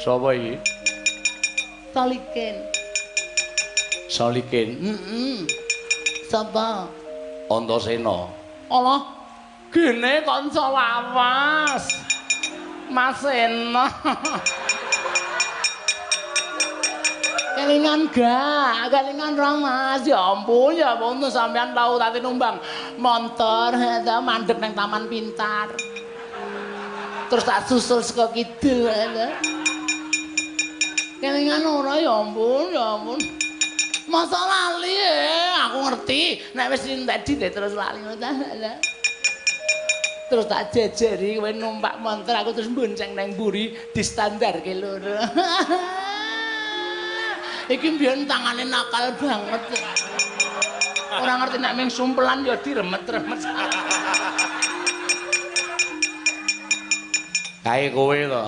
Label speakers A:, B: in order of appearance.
A: Sapa iki?
B: Solikin.
A: Solikin.
B: Heeh. Sapa?
A: Antasena.
B: Allah, gene kanca lawas. Mas Sena. Kelingan gak? Kelingan ra Mas? Ya ampun, ya ampun sampean tau tadi numbang montor ta mandek nang Taman Pintar. Terus tak susul saka kidul ta. Kelingan ora ya ampun, ya ampun. Masa lali aku ngerti nek wis entek dite terus lali ta. Terus tak jejeri kowe numpak montor aku terus bonceng nang mburi distandarke loro. Iki mbiyen tangane nakal banget. Ora ngerti nek ming sumpelan ya diremet-remet.
A: Kae kowe to.